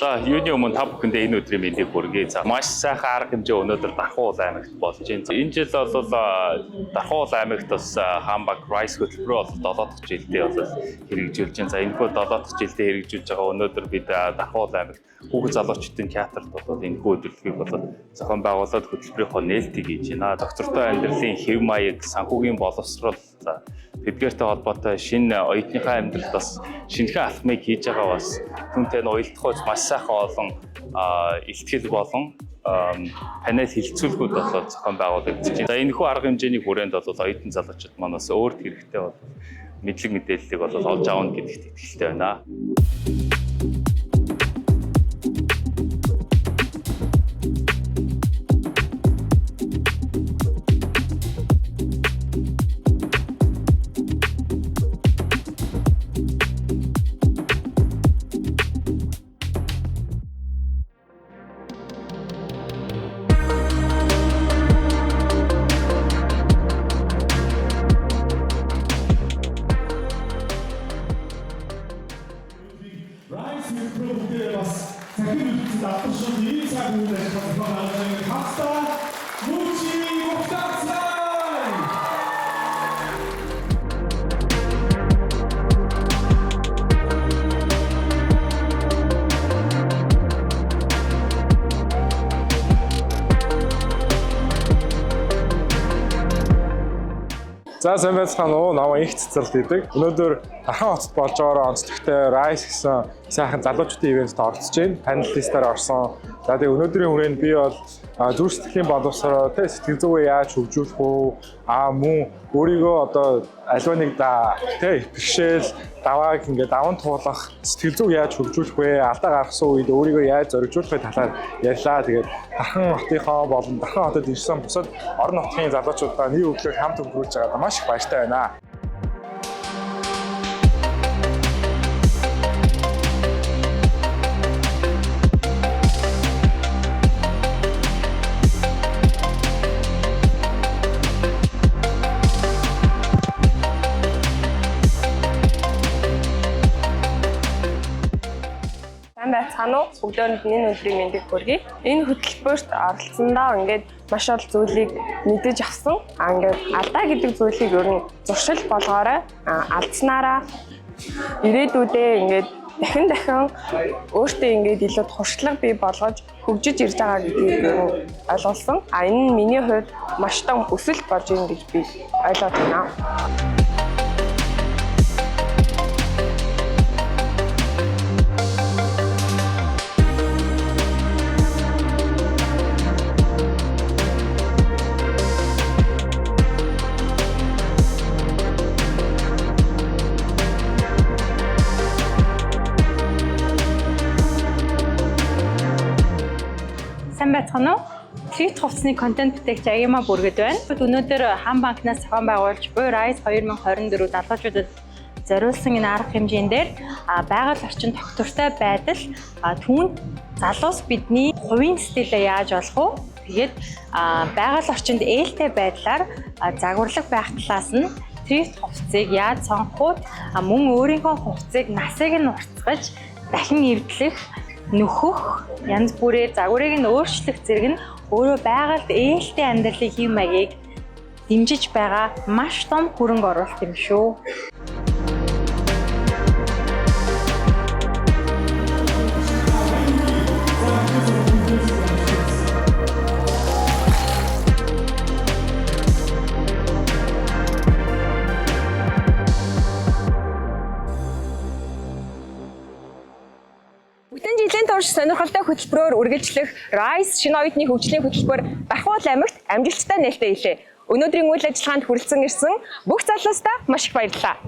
За, юуны өмнө та бүхэндээ энэ өдрийн мэндийг хүргэе. За, маш сайхан арга хэмжээ өнөөдөр Дархан уул аймагт болж байна. За, энэ жил бол Дархан уул аймагт бас Хаан банк Rise хөтөлбөрөө бол 7 дахь жилдээ бол хэрэгжүүлж байна. За, энэхүү 7 дахь жилдээ хэрэгжүүлж байгаа өнөөдөр бид Дархан уул аймагт хүүхэд залуучдын театрт бол энэхүү өдөрлөгийг бол зохион байгуулад хөтөлбөрийнхөө нээлтийг хийж байна. Доктортой амьдралын хэв маяг, санхүүгийн боловсрол, за, тэдгээртэй холбоотой шинэ оюутныхаа амьдралд бас шинэхэн алхмыг хийж байгаа бас түүнтэй нь уялдах маш сайхан олон илтгэл болон панел хилцүүлгүүд бол зохион байгуулагдаж байна. За, энэхүү арга хэмжээний хүрээнд бол оюутан залуучууд маань бас өөрт хэрэгтэй бол мэдлэг мэдээллийг бол олж авна гэдэгт итгэлтэй байна. Rise хөтөлбөр бүгдээ бас цахим ертөнцид алдаршуулсан ийм цаг үйл ажиллагаа зохион байгуулж байгаа хамтдаа Мүчи Мухтарцай! За, сайн байцгаана уу? Намаа их цэцэрлэл гэдэг. Өнөөдөр Дархан хотод болж байгаараа онцлогтой Rise гэсэн сайхан залуучдын ивентэд оролцож байна. Панелистаар орсон. За, тэгээ өнөөдрийн хүрээнд би бол зүрх сэтгэлийн боловсроо, тэ, сэтгэл зүгээ яаж хөгжүүлэх үү? Мөн өөрийгөө одоо аливаа нэг да тэ бэрхшээл давааг ингээд даван туулах сэтгэл зүг яаж хөгжүүлэх вэ? Алдаа гаргасан үед өөрийгөө яаж зоригжуулах вэ талаар ярьлаа. Тэгээд Дархан хотынхоо болон Дархан хотод ирсэн бусад орон нутгийн залуучуудаа нэг өглөөг хамт өнгөрүүлж байгаадаа маш их баяртай байна. Сайн байцгаана уу? Өглөөнд нь энэ өдрийн мэндийг хүргэе. Энэ хөтөлбөрт оролцсондоо ингээд маш олон зүйлийг мэдэж авсан. Ингээд алдаа гэдэг зүйлийг ер нь зуршил болгоорой. Алдсанаараа ирээдүйдээ ингээд дахин дахин өөртөө ингээд илүү туршлага бий болгож хөгжиж ирж байгаа гэдгийг ер нь ойлгосон. Энэ нь миний хувьд маш том өсөлт болж ийн гэж би ойлгоод байна. Сайн байцгаана уу? Thrift хувцсны контент бүтээгч Агима бүргэд байна. Өнөөдөр Хаан банкнаас зохион байгуулж буй Rise 2024 залуучуудад зориулсан энэ арга хэмжээн дээр байгаль орчин тогтвортой байдал, түүнд залуус бидний хувийн стилээ яаж олох вэ? Тэгээд байгаль орчинд ээлтэй байдлаар загварлаг байх талаас нь Thrift хувцсыг яаж сонгох вэ? Мөн өөрийнхөө хувцсыг насыг нь уртгаж дахин эвдлэх, нөхөх, янз бүрээр загварыг нь өөрчлөх зэрэг нь өөрөө байгальд ээлтэй амьдралын хэв маягийг дэмжиж байгаа маш том хөрөнгө оруулалт юм шүү. Бүтэн жилийн турш сонирхолтой хөтөлбөрөөр үргэлжлэх Rise шинэ оюутны хөгжлийн хөтөлбөр Дархан уул аймагт амжилттай нээлттэй хийлээ. Өнөөдрийн үйл ажиллагаанд хүрэлцэн ирсэн бүх залуустаа маш их баярлалаа.